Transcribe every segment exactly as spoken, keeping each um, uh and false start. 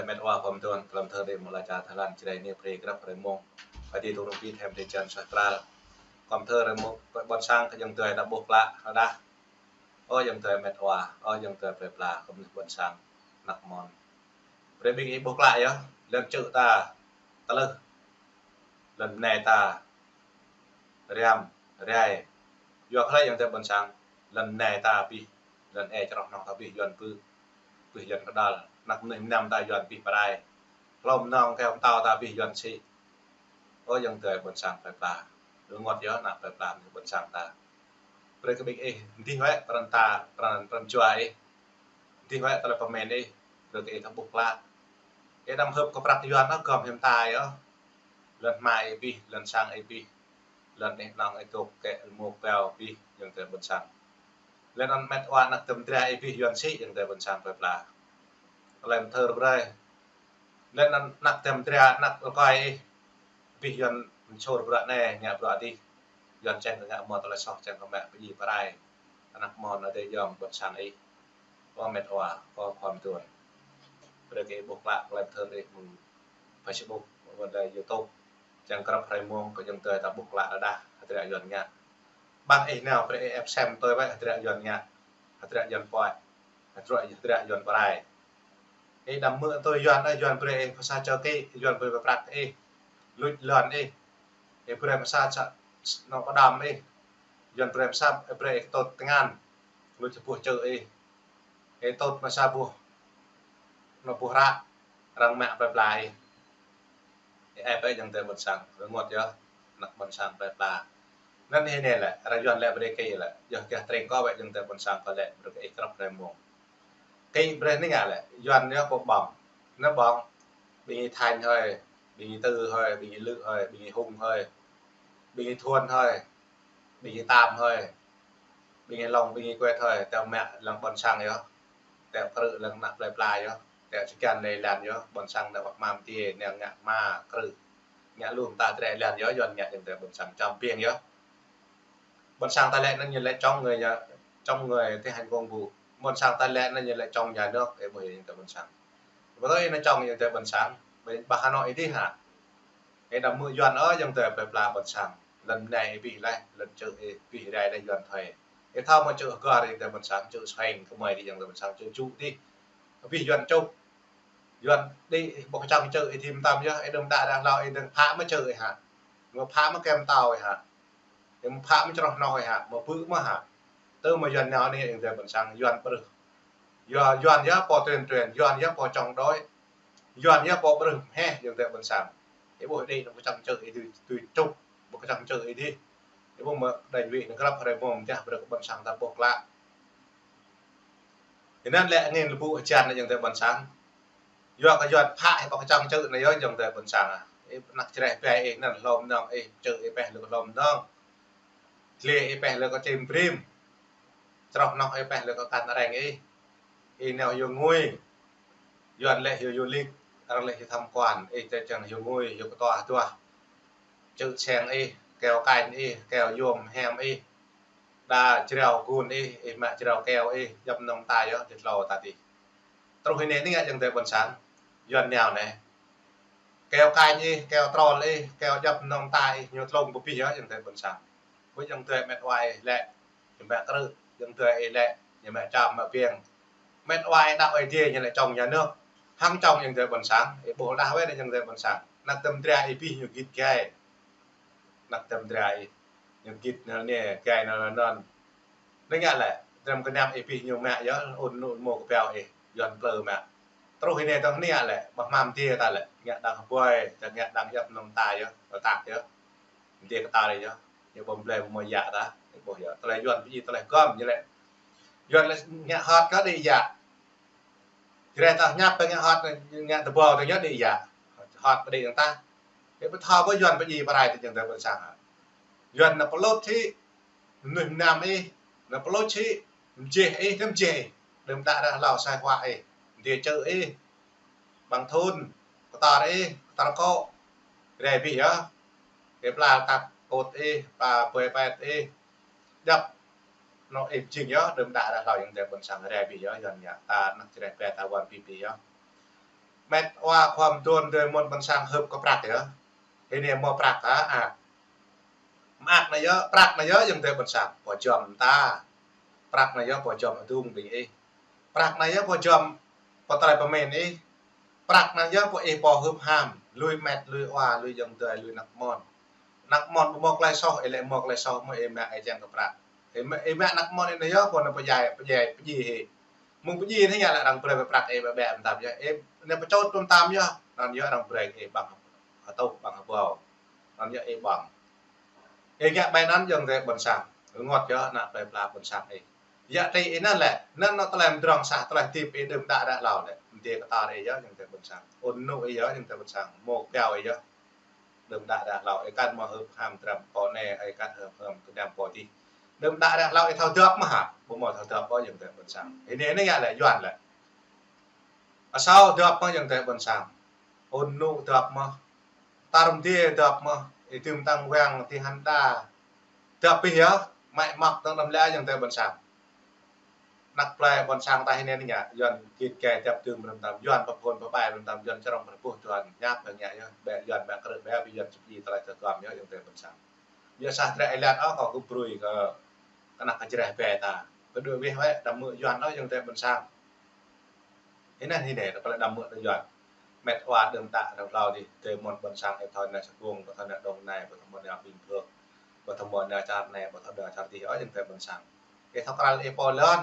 Met wa khom tuan, klăm thơ rê mŭk la ča tha lan črei ni pre grăp rê mông. Adi tu rung pi thêm rê jan sah kral. Khom thơ rê mông, ƀon sang kơ jơ̆ng tơi ta ƀuh klă, hơdah. Ơ jơ̆ng tơi met wa, ơ jơ̆ng tơi pre pla, khom nih ƀon sang, nak mon. Pre ƀing ih ƀuh klă yơh, lŏn čư̆ ta, tơlơi. Lŏn bơnai ta, riam, rai. Yua kơ hlơi jơ̆ng tơi ƀon sang, lŏn bơnai ta pih, lŏn ê čroh noh ta pih yuan pư, pih yuan kơdal, nak mơnuih mơnam ta yuan pih pơrai. Hlom nong kơ hơm tao ta pih yuan sĭ. Ơ jơ̆ng tơi ƀon sang pre pla. Rơngot yơh nak pre pla mơnuih ƀon sang ta. Pre kơ ƀing ih, dih wĕ pran ta, pran, pran jua ih. Dih wĕ tơlơi pơmĭn ih, pre kơ ih ta ƀuh klă. Ih đăm hơp kơ prăk yuan ôh, gom hơm ta yơh. Lŏn hma ih pih, lŏn sang ih pih. Lŏn ih nong ih dôk kĕ rơmô peo pih, jơ̆ng tơi ƀon sang. Lŏn anŭn met wa nak tơm dra ih pih yuan sĭ, jơ̆ng tơi ƀon sang pre pla. Lŏn thơ brơi. Lŏn anŭn nak tơm dra, nak rơkơi ih. Pih yuan msur bruă anai, ngă bruă dih. Yuan čang kơ ngă mơ̆ tơlơi soh čang kơ mă pơji pơrai. Anak mon adơi ayŏng ƀon sang ih. Ơ met wa, ơ khom tuan. Pre kơ ih ƀuh klă, klem thơ ih mơ̆ng Facebook, wơ̆t lĕ YouTube. Čang grăp hrơi mông, kơ jơ̆ng tơi ta ƀuh klă rơđah, hơdră yuan ngă. Ƀăng ih nao, pre ih ĕp sem tơi wĕ, hơdră yuan ngă. Hơdră yuan pơai. Hơdră, hơdră yuan pơrai. Ih đăm mơ̆ tơi yuan, ơ yuan pre ih pơsa čơ kĭ, yuan pre ih prăk ih. Luč lŏn ih. Ih pre mơsa čă, nŏ pơđăm ih. Yuan pre mơsa, ih pre ih tôt tơngan. Luč čơ buh čư̆ ih. Ih tôt mơsa buh. Nŏ buh ră. Arăng mă pre pla ih. Ih ĕp ih jơ̆ng tơi ƀon sang. Rơngot yơh. Nak ƀon sang pre pla. Anŭn ih anai lĕ, arăng yuan lĕ pre kơ ih lĕ. Yơh kơ tring kơ wĕ jơ̆ng tơi ƀon sang kơ lĕ pre kơ ih grăp rê mông. Kơ ih pre ni ngă lĕ, yuan yơh pô ƀơ̆ng. Nă ƀơ̆ng. Ƀing ih Thanh hơi, ƀing ih Tư hơi, ƀing ih Lư hơi, ƀing ih Hùng hơi, ƀing ih Thuôn hơi, ƀing ih Tam hơi, ƀing ih Long, ƀing ih Kuet hơi, tơl mă lăng ƀon sang yơh. Tơl krư̆ lăng nak plơi pla yơh. Tơl čơkăn lĕ lan yơh, ƀon sang nă wăk mam tiê, nă ngă ma krư̆. Ngă lŭm ta trĕ lan yơh, yuan ngă jơ̆ng tơi ƀon sang čăm piêng yơh. Ƀon sang ta lĕ anŭn ñu lĕ chống người nhà, chống người thi hành công vụ. Ƀon sang ta lĕ anŭn ñu lĕ chống nhà nước, ih ƀuh jơ̆ng tơi ƀon sang. Ƀu tui ih nă chống jơ̆ng tơi ƀon sang, ƀơi Hà Nội ih dih hă. Ih đăm mơ̆ yuan ơ jơ̆ng tơi plơi pla ƀon sang. Lŏn bơnai ih pih laih, lŏn čư̆ ih pih rai laih yuan thơi. Ih thâo mơ̆ čư̆ hơgơr jơ̆ng tơi ƀon sang, čư̆ seng kơmơi dih jơ̆ng tơi ƀon sang, čư̆ čŭ dih. Pih yuan čŭp. Yuan đĭ ƀu kơčăng čư̆ ih thim tam yơh, ih đơ̆m đă đă hlâo ih dơ̆ng phă mơ̆ čư̆ ih hă. Mơ̆ phă mơ̆ kem tao ih hă. Ih mơ̆ phă mơ̆ čroh noh ih hă, mơ̆ pư̆ mơ̆ hă. Tơ mơ̆ yuan nao anai jơ̆ng tơi ƀon sang, yuan ƀrưh. Yua, yuan yơh pô tuyên truyền, yuan yơh pô chống đối. Yuan yơh pô ƀrưh hĕ jơ̆ng tơi ƀon sang. Ih ƀuh đĭ nă ƀu kơčăng čư̆ ih tui, tui čŭp, ƀu kơčăng čư̆ ih dih. Ih ƀuh mơ̆ đañ wĭ nă grăp hrơi mông mơ̆ng tơdah ƀrưh kơ ƀon sang ta ƀuh klă. Ih anŭn lĕ angĭn lơbŭ hơjan nă jơ̆ng tơi ƀon sang. Yua kơ yuan phă ih ƀu kơčăng čư̆ nă yơh jơ̆ng tơi ƀon sang ah. Ih nă čreh ƀai ih anŭn hlom nong ih čư̆ ih peh lĕ kơ hlom nong. Tlê ih peh lĕ kơ čim brim. Čroh noh ih peh lĕ kơ kăn areng ih. Ih nao hyu ngui. Yuan lĕ hyu du lịch, arăng lĕ hyu tham quan, ih tơl čang hyu ngui, hyu kơtuah tuah. Čư̆ seng ih, keo kanh ih, keo yôm hem ih. Đa jrao gun ih, ih mă jrao keo ih, djŏp mơnơ̆ng ta yơh, djŏp hlâo ta dih. Truh ih anai ni ngă jơ̆ng tơi ƀon sang, yuan nao anai. Keo kanh ih, keo trol ih, keo djŏp mơnơ̆ng ta ih, ñu tlông pơpih yơh jơ̆ng tơi ƀon sang. Ƀu jơ̆ng tơi met wa ih lĕ, ñu mă krư̆, jơ̆ng tơi ih lĕ, ñu mă čăm mă piêng. Met wa ih đăo ih dih ñu lĕ chống nhà nước. Hăng chống jơ̆ng tơi ƀon sang, ih ƀuh đah wĕ nă jơ̆ng tơi ƀon sang. Nă tơm dra ih pih ñu git gai. Nă tơm dra ih. Ñu git nă anai, gai nă anŭn. Nă ngă lĕ, tơm kơnăm ih pih ñu mă yơh, ŭn nŭ mô kơpeo ih, yuan plư mă. Truh ih anai tơ̆ng anai lĕ, ƀah mam tiê ta lĕ, ngă đang hơbơi, ta ngă đang djŏp mơnơ̆ng ta yơh, tơtak yơh. Dih kơ ta lĕ yơh, ñu ƀơ̆ng blơi ƀơ̆ng mơ̆ yă ta, ih ƀuh yơh. Tơlơi yuan pơji tơlơi gơ̆m ñu lĕ. Yuan lĕ ngă hot kơ đĭ yă. Jreh ta ñăp pơ ngă hot, ngă tơbâo tơ ñu đĭ yă. Hot pơ đĭ ta. Ih ƀu thâo ƀu yuan pơji pơrai tơ jơ̆ng tơi ƀon sang hă. Yuan nă pơlôt sĭ, mơnuih mơnam ih, nă pơlôt sĭ, mjeh ih, nă mjeh ih. Đơ̆m đă đa hlâo sai huă ih. Dih čư̆ ih. Ƀăng thun, kơtor ih, kơtor kô̆. Rai pih yơh. Ih pla tăt kôt ih, pla ƀơi pet ih. Djŏp. Nŏ ih pơjing yơh, đơ̆m đă đa hlâo jơ̆ng tơi ƀon sang rai pih yơh, yuan ngă ta nă čreh ƀai ta wan pih pih yơh. Met wa khua mơduôn dơi mơ̆n ƀôn sang hưp kơ prăk yơh. Hĭ anai mơ̆ prăk a, a. Mơak anai yơh, prăk anai yơh ayŏng adơi ƀôn sang. Pơjăm ta. Prăk anai yơh pơjăm adung ƀing ih. Prăk anai yơh pơjăm pơtrơi pơmĭn ih. Prăk anai yơh pơ ih pô hưp ham. Lui met, lui wa, lui ayŏng adơi, lui anăk mơ̆n. Anăk mơ̆n ƀu mơ̆ klei soh, ih lĕ mơ̆ klei soh, mơ̆ ih mă ih čang kơ prăk. Ih mă, ih mă anăk mơ̆n ih anai yơh, pô anai pơdjai, pơdjai, pơdjai hĭ. Mơ̆ng pơdjai anai ngă lĕ arăng brơi pơ prăk ih ƀĕ ƀĕ mơtam yơh. Ih anai pơčot mơtam yơh. Anŭn yơh arăng brơi ih ƀơ̆ng hơtuh ƀơ̆ng hơbâo. Anŭn yơh ih ƀơ̆ng. Ih ngă ƀai anŭn ayŏng adơi ƀôn sang. Rơngot yơh anăk plei pla ƀôn sang ih. Yă tĭ ih anŭn lĕ, anŭn anŏ tơlơi mơdrŏng sah, tơlơi hơdip ih đưm đă đă hlâo lĕ. Mơdê kơtar ih yơh ayŏng adơi ƀôn sang. Ôn nŭ ih yơh ayŏng adơi ƀôn sang. Mơ̆ pơpiao ih yơh. Đưm đă đă hlâo, ih kăn mơ̆ hưp ham tram pô anai, ih kăn hưp ham tram pô adih. Đưm đă đă hlâo, ih thâo dŏp mơ̆ hă? Ƀu mơ̆ thâo dŏp ôh ayŏng adơi ƀôn sang. Ih anai, ih anai ngă lĕ Yuan lĕ. Asâo dŏp mơ̆ ayŏng adơi ƀôn sang. Ôn nŭ dŏp mơ̆. Tar mơdê dŏp mơ̆. Ih tơm tăng wang ti hăn đa. Dŏp ih yơh, mă mŏk tăng đăm lĕ ayŏng adơi ƀôn sang. Anăk plei ƀôn sang ta hĭ anai ngă, Yuan git gai dăp tơm rơm tam, Yuan pơphun pơbai rơm tam, Yuan čơrŏng pơrơpuh Yuan, ñăp ƀĕ ngă yơh, ƀĕ Yuan ƀĕ krư̆ ƀĕ, ƀĕ Yuan čơpơjing tơlơi tơgom yơh ayŏng adơi ƀôn sang. Yơh sah drơi ih lăt ôh, kâo kơ brơi kơ, kơ anăk kơ jreh ƀĕ ta. Kơ đuaĭ wih wĕ, đăm mơ̆ Yuan ôh ayŏng adơi ƀôn sang. Hĭ anai hĭ anai, tơlơi đăm mơ̆ tơ Yuan. Met wa đưm đă rơ̆ng hlâo adih, adơi mơ̆n ƀôn sang ih thâo anai Sa Bông, ƀu thâo anai Đồng Nai, ƀu thâo mơ̆ anai Bình Phước, ƀu thâo mơ̆ anai čar anai, ƀu thâo anai čar adih ôh ayŏng adơi ƀôn sang. Ih thâo krăl ih pô lŏn,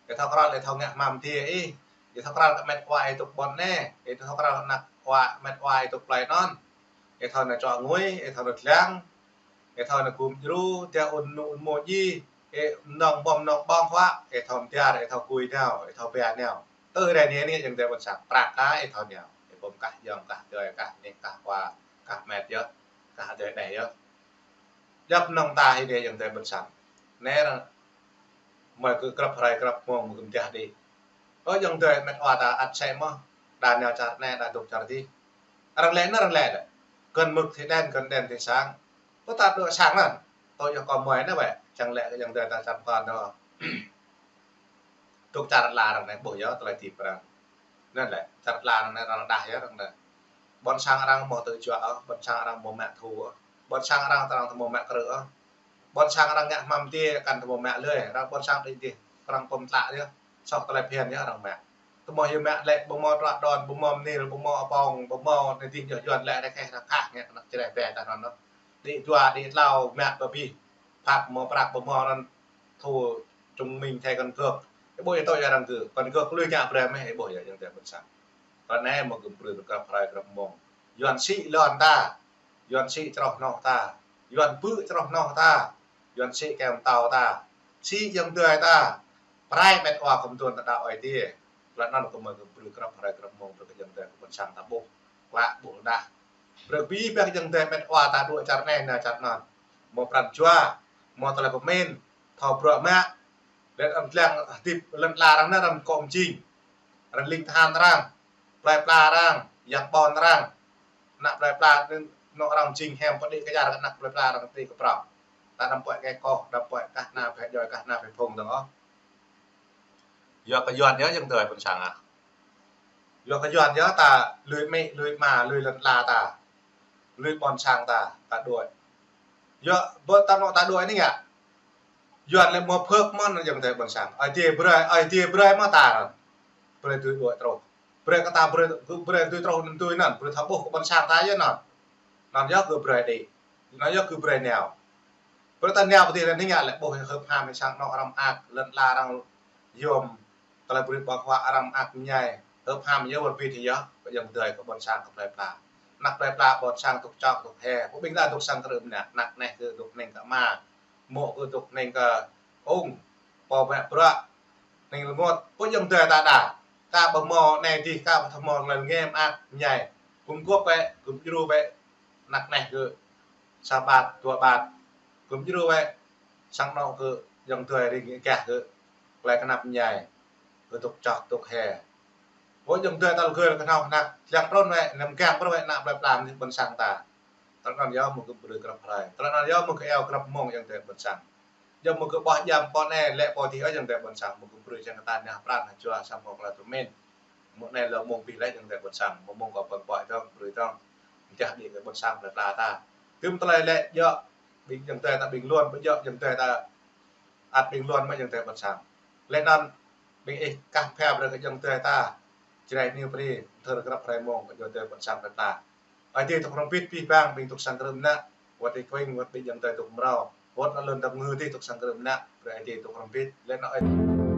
ih thâo krăl ih thâo ngă hmam adih ih, ih thâo krăl kơ met wa ih dŏ ƀôn anai, ih thâo krăl kơ anăk wa, met wa ih dŏ plei anŭn. Ih thâo anai čuă ngui, ih thâo anai dlăng, ih thâo anai gum djru, tia ôn nŭ ôn mô ji, ih mơnơ̆ng ƀơ̆ng mơnơ̆ng ƀơ̆ng huă, ih thâo mơtiar, ih thâo kui nao, ih thâo pia nao. Tơ rai anai anai ayŏng adơi ƀôn sang, prăk a ih thâo nao. Ih ƀơ̆ng kah ayŏng, kah adơi, kah anih, kah wa, kah met yơh, kah adơi đeh yơh. Djŏp mơnơ̆ng ta hĭ anai ayŏng adơi ƀôn sang. Anai arăng mơi kơ grăp hrơi grăp mông mơ̆ gơ̆m dah đĭ. Ơ ayŏng adơi met wa ta ăt sĕ mơ̆, đa nao čar anai, đa dŏ čar adih. Arăng lĕ anŭn arăng lĕ lĕ. Gần mực thì đen, gần đèn thì sáng. Kơ ta dŏ sang anŭn. Tơ yơh kơ mơi anai wĕ. Čang lĕ kơ ayŏng adơi ta čang kon anŭn. Dŏ čar ala arăng anai ƀuh yơh tơlơi hơdip arăng. Anŭn lĕ, čar ala arăng anai arăng rơđah yơh arăng anai. Ƀôn sang arăng mơ̆ tơjuă ôh, ƀôn sang arăng mơ̆ mă thu ôh. Ƀôn sang arăng tơrăng tơmơ̆ mă krư̆ ôh. Ƀôn sang arăng ngă hmam adih kăn tơmơ̆ mă lơi, arăng ƀôn sang đĭ adih, arăng pơm tlă yơh. Soh tơlơi phiăn yơh arăng mă. Tơmơ̆ yơh mă lĕ, ƀu mơ̆ trăp đon, ƀu mơ̆ mơnil, ƀu mơ̆ apong, ƀu mơ̆ anai adih yơh Yuan lĕ rơkeh rơkah ngă kơ anăk jreh ƀĕ ta anŭn ôh. Đĭ dua, đĭ tlâo, mă pơ abih. Phat mơ̆ prăk ƀu mơ̆ anŭn thu chứng minh thẻ căn cước. Ih ƀuh yơh tơ yơh arăng gơ̆, căn cước lui ngă brơi mơ̆, ih ƀuh yơh ayŏng adơi ƀôn sang. Ră anai mơ̆ gơ̆m brơi grăp hrơi grăp mông. Yuan sĭ lŏn ta, Yuan sĭ čroh hnoh ta, Yuan pơ̆ čroh hnoh ta, Yuan sĭ kơm tâo ta, sĭ ayŏng adơi ta. Pơrai met wa khŏm tuan ta đaŏ Ơi Adai. Tơlơi anŭn kơ mơi gơ̆m brơi grăp hrơi grăp mông brơi kơ ayŏng adơi kơ ƀôn sang ta ƀuh. Klă ƀuh rơđah. Brơi kơ abih bang ayŏng adơi met wa ta dŏ čar anai nao čar anŭn. Mơ̆ pran jua, mơ̆ tơlơi pơmĭn, thâo bruă mă. Lĕ arăng dlăng hơdip lŏn ala arăng anai arăng kơ mơjing. Arăng ling tơhan arăng, plei pla arăng, yang ƀôn arăng. Anăk plei pla anŭn arăng mơjing hiam pơđĭ kơ čar kơ anăk plei pla arăng tĭ kơ prŏng. Ta đăm pơ̆i kơ koh, đăm pơ̆i kah anai phe djoi, kah anai phe phung dơ̆ng ôh. Yua kơ Yuan yơh ayŏng adơi ƀôn sang ah. Yua kơ Yuan yơh ta lui amĭ, lui ama, lui lŏn ala ta. Lui ƀôn sang ta, ta đuaĭ. Yua, ƀơi ta anŏ ta đuaĭ anai ngă. Yuan lĕ mơ̆ phơk mơ̆n ayŏng adơi ƀôn sang. Ơi Adai brơi, Ơi Adai brơi mơ̆ ta anŭn. Brơi tui đuaĭ truh. Brơi kơ ta brơi, brơi tui truh anŭn tui anŭn. Brơi thâo ƀuh kơ ƀôn sang ta yơh anŭn. Anŭn yơh gơ̆ brơi đĭ. Anŭn yơh gơ̆ brơi nao. Brơi ta nao pơ adih anai ngă lĕ ƀuh hưp ham sang anŏ arăng mơak, lŏn ala arăng yôm, tơlơi brơi ƀơ̆ng huă arăng mơak mơñai, hưp ham yơh wơr bĭt yơh, kơ ayŏng adơi kơ ƀôn sang kơ plei pla. Anăk plei pla ƀôn sang dŏ čŏk dŏ he, pơ ƀing ta dŏ sang krư̆ mơnă, anăk anai gơ̆ dŏ hning kơ ama, mơ̆ gơ̆ dŏ hning kơ ung, pô mă bruă, hning rơngot, pơ ayŏng adơi ta đa, kah ƀu mơ̆ anai adih, kah ƀu thâo mơ̆ tơlơi rơngiă mơak mơñai, gum gŏp wĕ, gum djru wĕ, anăk anai gơ̆ sa ƀat, dua ƀat, gum djru wĕ, sang anŏ gơ̆, ayŏng adơi ring gah gơ̆, tơlơi kơnăp mơñai, gơ̆ dŏ čŏk dŏ he. Ơ ayŏng adơi ta lơgơi kơhnâo kơhnăk, lăng trŭn wĕ, anăm kiăng pơrơwĕ anăk plei pla mơnuih ƀôn sang ta. Tơlơi anŭn yơh mơ̆ gơ̆m brơi grăp hrơi. Tơlơi anŭn yơh mơ̆ gơ̆m iâu grăp mông ayŏng adơi ƀôn sang. Yơh mơ̆ gơ̆m ƀuh djam pô anai, lĕ pô adih ayŏng adơi ƀôn sang, mơ̆ gơ̆m brơi čang kơ ta anai pran hơjua samơ̆ tơlơi pơmĭn. Mơ̆ng anai lơ mơ̆ng pih lĕ ayŏng adơi ƀôn sang, mơ̆ng kâo pơ̆ng pơ̆i dơ̆ng, brơi dơ̆ng. Mơ̆ng tơlơi lĕ djơ̆ ƀing ayŏng adơi ta bình luận, ƀu djơ̆ ayŏng adơi ta ăt bình luận mơ̆ ayŏng adơi ƀôn sang. Lĕ anŭn ƀing ih kah phe brơi kơ ayŏng adơi ta Jrai New Bri, thơ grăp hrơi mơ̆ng kơ ayŏng adơi ƀôn sang ta. Ơi Adai dŏ hrŏm hơbĭt abih bang ƀing dŏ sang krư̆ mơnă, wơ̆t ih kơwing wơ̆t ƀing ayŏng adơi dŏ mrâo, wơ̆t anŭn lŏn dap ngư Adai dŏ sang krư̆ mơnă, brơi Ơi Adai dŏ hrŏm hơbĭt. Lĕ anŭn ơi